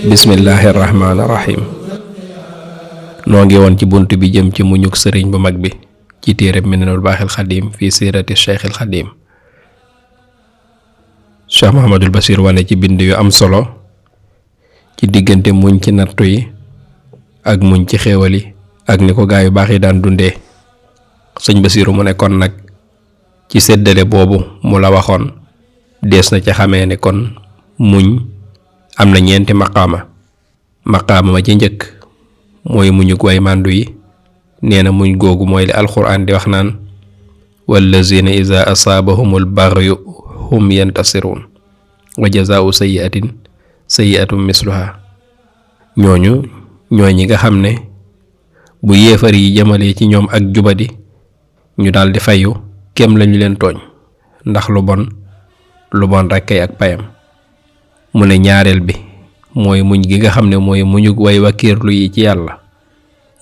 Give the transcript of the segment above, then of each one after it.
bismillahi rahmaani rahim. noo ngi woon ci bunt bi jëm ci muñuk sëriñ bu mag bi ci téereb Minanul Baaxil Xadim fii siirati Cheikhil Xadim. Cheikh Mouhamadul Bachir wane ci bind yu am solo ci diggante muñ ci nattu yi ak muñ ci xéewal yi ak ni ko gaa yu baax yi daan dundee. sëñ Basiru mu ne kon nag ci séddale boobu mu la waxoon dees na ca xamee ne kon muñ am na ñeenti maqaama ma ci njëkk mooy muñu way màndu yi. nee na muñ googu mooy li alxuraan di wax naan wallazina iza asaabahumul baxyu hum yantasiruun wa jazaau sayyi'atum misluha. ñooñu ñooy ñi nga xam ne bu yéefar yi jëmalee ci ñoom ak jubadi ñu daldi fayu kem lañu leen tooñ, ndax lu bon rekkay ak payam. mu ne ñaareel bi mooy muñ gi nga xam ne mooy muñug way wakiirlu yi ci yàlla.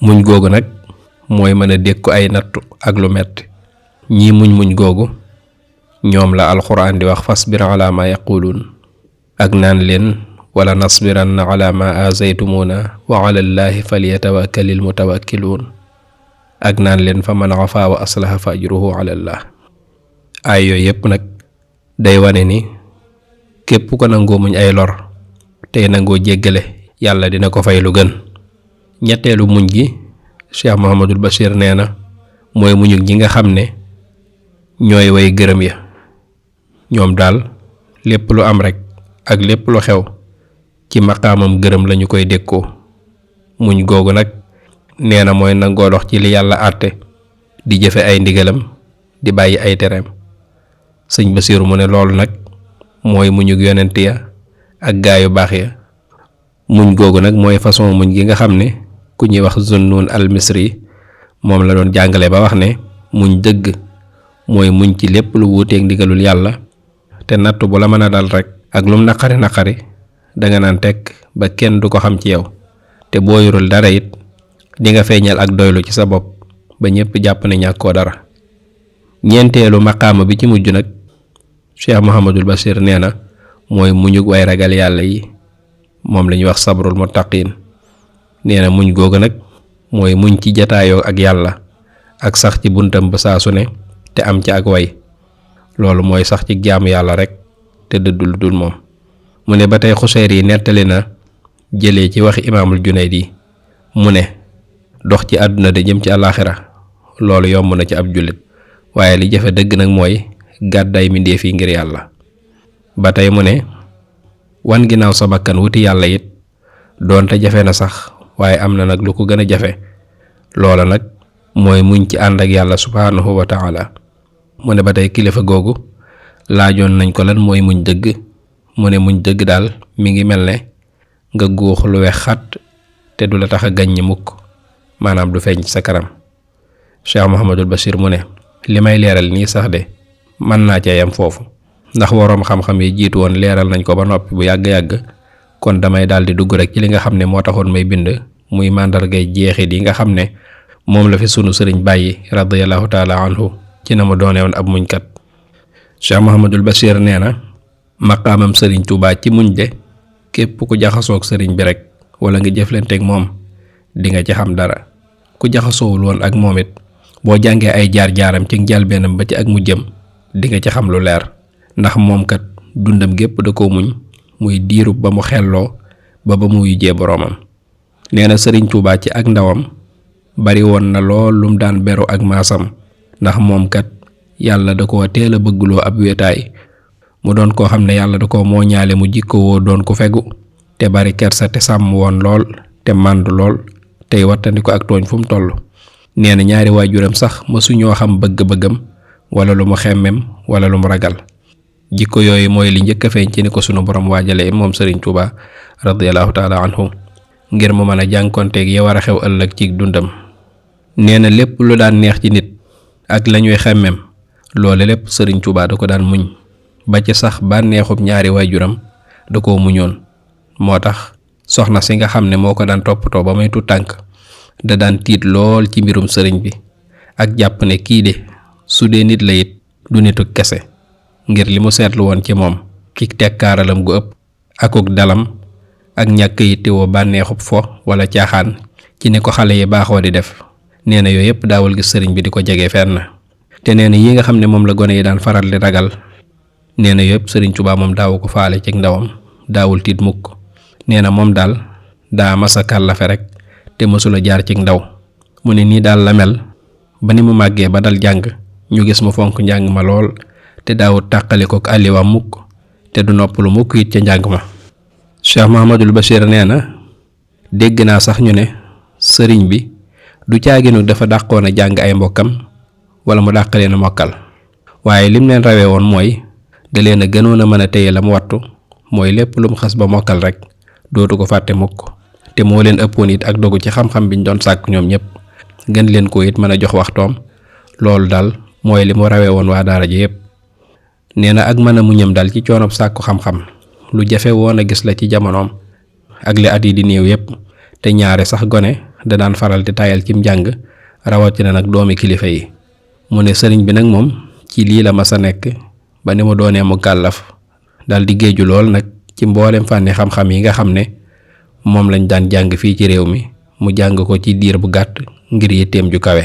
muñ googu nag mooy mën a dékku ay nattu ak lu metti. ñii muñ googu ñoom la alxuraan di wax fasbir ala ma yaquluun ak naan leen wala nasbiranna ala ma azaytumuna wa ala llahi falyatawakkalil mutawakkiluun ak naan leen fa man afa wa aslaha fa ajruhu ala llah. ay yooyu yépp nag day wane ni képp ko nangoo muñ ay lor tey nangoo jéggale yàlla dina ko fay lu gën. ñetteelu muñ gi Cheikh Mouhamadul Bachir nee na mooy muñug ñi nga xam ne ñooy way gërëm ya. ñoom daal lépp lu am rek ak lépp lu xew ci maqaamam gërëm lañu koy dékkoo. muñ googu nag nee na mooy nangoo dox ci li yàlla àtte di jëfe ay ndigalam di bàyyi ay tereem. sëñ Basiru mu ne loolu nag mooy muñug yonent ya ak gaa yu baax ya. muñ googu nag mooy façon muñ gi nga xam ne ku ñuy wax Zunnun al-Misri moom la doon jàngale ba wax ne muñ dëgg mooy muñ ci lépp lu wuuteeg ndigalul yàlla te nattu bu la mën a dal rek ak lum naqari danga naan tekk ba kenn du ko xam ci yow, te boo yorul dara it di nga feeñal ak doylu ci sa bopp ba ñépp jàpp ne ñàkkoo dara. ñeenteelu maqaama bi ci mujj nag Cheikh Mouhamadul Bachir nee na mooy muñug way ragal yàlla yi. moom lañuy wax sabrul muttaqin. nee na muñ googu nag mooy muñ ci jataayoo ak yàlla ak sax ci buntam ba saa su ne te am ci ak way. loolu mooy sax ci jaamu yàlla rek te dëddul dul moom. mu ne ba tey Xuseyri yi nettali na jëlee ci waxi imaamul Junaydi mu ne dox ci àdduna de jëm ci àllaaxira loolu yomb na ci ab jullit, waaye li jafe dëgg nag mooy gàddaay mbindéef yi ngir yàlla. ba tey mu ne wan ginnaaw sa bakkan wuti yàlla it doonte jafe na sax, waaye am na nag lu ko gën a jafe. loola nag mooy muñ ci ànd ak yàlla subhaanahu wa taala. mu ne ba tey kilifa googu laajoon nañ ko lan mooy muñ dëgg. mu ne muñ dëgg daal mi ngi mel ne nga góox lu wex xat te du la tax a gaññi mukk, maanaam du feeñ ci sa kanam. Cheikh Mouhamadul Bachir mu ne li may leeral nii sax de mën naa cee yam foofu, ndax waroom xam-xam yi jiitu woon leeral nañ ko ba noppi bu yàgg-yàgg. kon damay daal di dugg rek ci li nga xam ne moo taxoon may bind, muy màndargay jeexit yi nga xam ne moom la fi sunu sëriñ bàyyi radiyallahu taala anhu ci na mu doone woon ab muñkat. Cheikh Mouhamadul Bachir nee na maqaamam sëriñ Tuubaa ci muñ de képp ku jaxasoog sëriñ bi rek wala nga jëflanteeg moom di nga ci xam dara. ku jaxasoowul woon ak moom it boo jàngee ay jaar-jaaram ci njëlbeenam ba ci ak mujjam di nga ci xam lu leer, ndax moom kat dundam gépp da koo muñ, muy diirub ba mu xelloo ba mu yujjee boroomam. nee na sëriñ Tuubaa ci ak ndawam bari woon na lool lum daan beru ak maasam, ndax moom kat yàlla da koo teel a bëggloo ab wéetaay. mu doon koo xam ne yàlla da koo moo ñaale mu jikkowoo doon ku fegu te bari kersa te sàmm woon lool te màndu lool tey wattandi ko ak tooñ fu mu toll. nee na ñaari waajuram sax mësuñoo xam bëgg-bëggam wala lu mu xemmem wala lu mu ragal. jikko yooyu mooy li njëkk a feeñ ci ni ko sunu borom waajale moom sëriñ Tuubaa radiyallahu taala anhu ngir mu mën a jànkonteeg ya war a xew ëllëg ci dundam. nee na lépp lu daan neex ci nit ak lañuy xemmem loole lépp sëriñ Tuubaa da ko daan muñ, ba ci sax bànneexub ñaari waajuram da koo muñoon. moo tax soxna si nga xam ne moo ko daan toppatoo ba muy tu tànk da daan tiit lool ci mbirum sëriñ bi ak jàpp ne kii de su dee nit la it du nitu kese, ngir li mu seetlu woon ci moom ci tekkaaralam gu ëpp akuk dalam ak ñàkk yittewoo bànneexub fo wala caaxaan ci ni ko xale yi baaxoo di def. nee na yooyu yëpp daawul gis sëriñ bi di ko jege fenn, te nee na yi nga xam ne moom la gone yi daan faral di ragal nee na yëpp sëriñ Tuubaa moom daawu ko faale ci ndawam, daawul tiit mukk. nee na moom daal daa masa kàllafe rek te mësula jaar ci ndaw. mu ne nii daal la mel ba ni mu màggee ba dal jàng, ñu gis mu fonk njàng ma lool te daawut tàqali ko àlliwaam mukk te du noppalu mukk it ca njàng ma. Cheikh Mahamadul Bachir nee na dégg naa sax ñu ne sëriñ bi du caaginu dafa dàqoon a jàng ay mbokkam wala mu dàq leen a mokkal, waaye lim leen rawee woon mooy da leen a gënoon a mën a téye la mu wattu, mooy lépp lu mu xas ba mokkal rek dootu ko fàtte mukk, te moo leen ëppoon it ak dogu ci xam-xam biñ doon sàkk ñoom ñëpp, gën leen ko it mën a jox waxtoom. loolu daal mooy li mu rawee woon waa daara ji yëpp. nee na ak mën a muñam daal ci coonob sàkku xam-xam lu jafe woon a gis la ci jamonoom ak li at yi di néew yëpp, te ñaare sax gone da daan faral di tayal cim njàng, rawatina nag doomi kilifa yi. mu ne sëriñ bi nag moom ci lii la mas a nekk ba ni mu doonee mu kàllaf daal di géeju lool nag ci mboolem fànni xam-xam yi nga xam ne moom lañ daan jàng fii ci réew mi, mu jàng ko ci diir bu gàtt ngir yitteem ju kawe.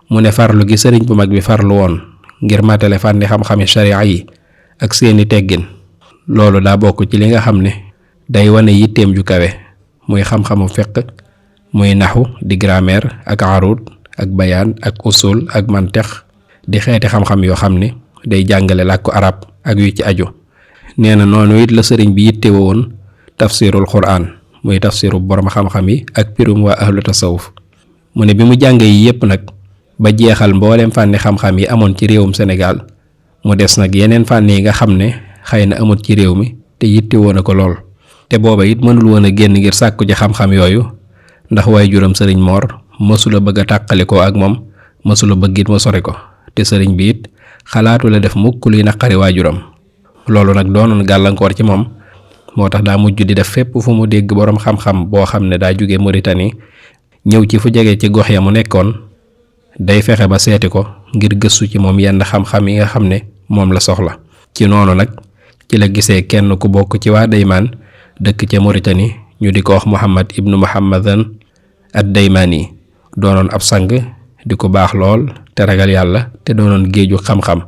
mu ne farlu gi sëriñ bu mag bi farlu woon ngir matale fànni xam-xami sharia yi ak seeni teggin, loolu daa bokk ci li nga xam ne day wane yitteem ju kawe, muy xam-xamu fiqh, muy naxu di grammaire ak arud ak bayaan ak usul ak mantex di xeeti xam-xam yoo xam ne day jàngale làkku arab ak yu ci aju. nee na noonu it la sëriñ bi yitte woon tafsirul quran, muy tafsiru borom xam-xam yi ak pirum waa ahlu tasawuf. mu ne bi mu jànge yi yépp nag ba jeexal mbooleem fànni xam-xam yi amoon ci réewum Sénégal, mu des nag yeneen fànn yi nga xam ne xëy na amut ci réew mi te yitte woon a ko lool, te booba it mënul woon a génn ngir sàkku ci xam-xam yooyu, ndax waajuram sëriñ Moor mësula bëgg a tàqalikoo ak moom, mësula bëgg it mu sori ko, te sëriñ bi it xalaatu la def mukk luy naqari waajuram. loolu nag doonoon gàllankoor ci moom, moo tax daa mujj di def fépp fu mu dégg boroom xam-xam boo xam ne daa jóge Mauritanie ñëw ci fu jege ci gox ya mu nekkoon, day fexe ba seeti ko ngir gëstu ci moom yenn xam-xam yi nga xam ne moom la soxla. ci noonu nag ci la gisee kenn ku bokk ci waa Daymaan dëkk ca Mauritanie ñu di ko wax Muhammad ibnu Muhammadan ad-Daymani, doonoon ab sang di ko baax lool te ragal yàlla te doonoon géeju xam-xam.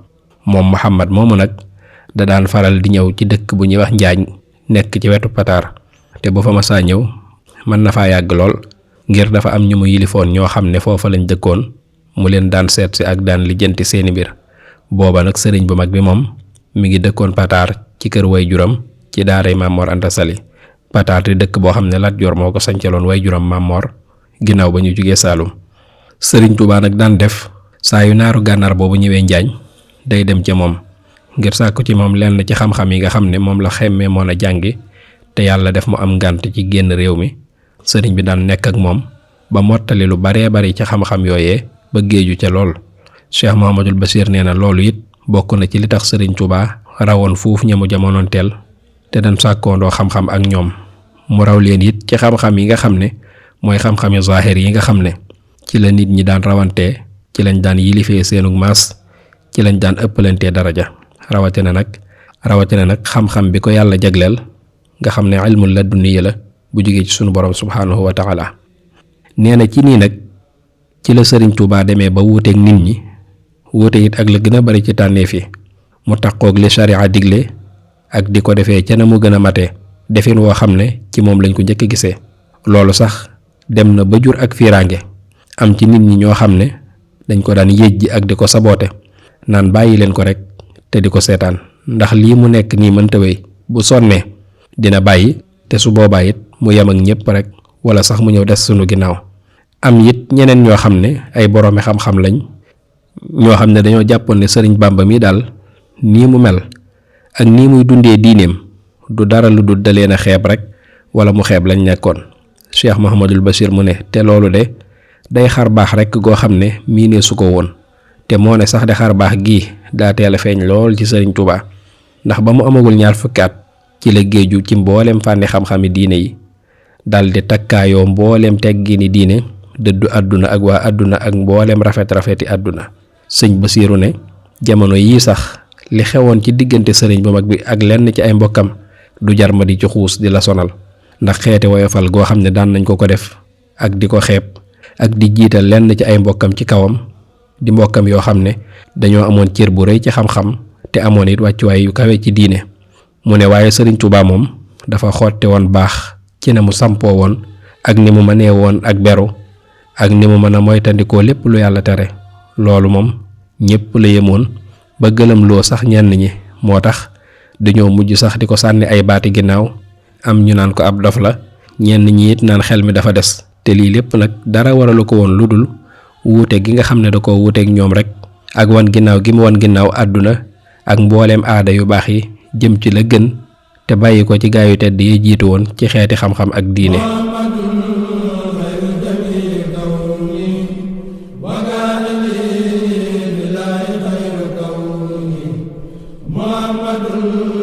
moom Muhammad moomu nag da daan faral di ñëw ci dëkk bu ñuy wax Njaañ nekk ci wetu Pataar, te bu fa masaa ñëw mën na faa yàgg lool ngir dafa am ñu mu yilifoon ñoo xam ne foofa lañ dëkkoon, mu leen daan seet si ak daan lijjanti seeni mbir. booba nag sëriñ bu mag bi moom mi ngi dëkkoon Pataar ci kër waajuram ci daaray Maam Mor Anta Sali. Pataar di dëkk boo xam ne Lat Joor moo ko sancaloon waajuram Maam Mor ginnaaw ba ñu jugee Saalum. sëriñ Tuubaa nag daan def saa yu naaru gànnaar boobu ñëwee Njaañ day dem ca moom ngir sàkku ci moom lenn ci xam-xam yi nga xam ne moom la xemmee moon a jàngi, te yàlla def mu am ngànt ci génn réew mi. sëriñ bi daan nekk ak moom ba mottali lu baree bari ci xam-xam yooyee ba géeju ca lool. Cheikh Mahamadul Bachir nee na loolu it bokk na ci li tax sëriñ Tuubaa rawoon fuuf ñamu jamonoonteel te daan sàkkoondoo xam-xam ak ñoom. mu raw leen it ci xam-xam yi nga xam ne mooy xam-xami zaahir yi nga xam ne ci la nit ñi daan rawantee, ci lañ daan yilifee seenug maas, ci lañ daan ëppalantee daraja. rawatina nag xam-xam bi ko yàlla jagleel nga xam ne ilmul ladunniya la bu jógee ci sunu borom subhaanahu wa taala. nee na ci nii nag ci la sëriñ Tuubaa demee ba wuuteeg nit ñi, wuute it ak la gën a bari ci tànneef yi, mu taqoog li sharia digle ak di ko defee ca na mu gën a matee, defin woo xam ne ci moom lañ ko njëkk gisee. loolu sax dem na ba jur ak fiiraange, am ci nit ñi ñoo xam ne dañ ko daan yéjji ak di ko saboote naan bàyyi leen ko rek te di ko seetaan, ndax lii mu nekk nii mënta wéy, bu sonnee dina bàyyi te su boobaa it mu yem ak ñëpp rek, wala sax mu ñëw des sunu ginnaaw. am it ñeneen ñoo xam ne ay boroomi xam-xam lañ, ñoo xam ne dañoo jàppoon ne sëriñ Bàmba mi daal nii mu mel ak nii muy dundee diineem du dara lu dul daleen a xeeb rek wala mu xeeb lañ nekkoon. Cheikh Mahamadul Bachir mu ne te loolu de day xar baax rek goo xam ne miinee su ko woon, te moo ne sax de xar baax gii daa teel a feeñ lool ci sëriñ Tuubaa, ndax ba mu amagul 20 at ci la géeju ci mbooleem fànni xam-xami diine yi daldi takkaayoo mbooleem teggini diine dëddu àdduna ak waa àdduna ak mbooleem rafet-rafeti àdduna. sëñ Basiiru ne jamono yii sax li xewoon ci diggante sëriñ bu mag bi ak lenn ci ay mbokkam du jar ma di ci xuus di la sonal, ndax xeeti woyofal goo xam ne daan nañ ko def ak di ko xeeb ak di jiital lenn ci ay mbokkam ci kawam, di mbokkam yoo xam ne dañoo amoon cër bu rëy ci xam-xam te amoon it wàccuwaay yu kawe ci diine. mu ne waaye sëriñ Tuubaa moom dafa xotte woon baax ci ne mu sampoo woon ak ni mu mënee woon ak beru ak ni mu mën a moytandikoo lépp lu yàlla tere. loolu moom ñépp la yemoon ba gëlëm loo sax ñenn ñi, moo tax dañoo mujj sax di ko sànni ay baati ginnaaw, am ñu naan ko ab dof la, ñenn ñi it naan xel mi dafa des. te lii lépp nag dara waralu ko woon lu dul wuute gi nga xam ne da ko wuuteeg ñoom rek ak wan ginnaaw gi mu wan ginnaaw àdduna ak mbooleem aada yu baax yi jëm ci la gën te bàyyi ko ci gaayu tedd yi jiitu woon ci xeeti xam-xam ak diine. Muhammadun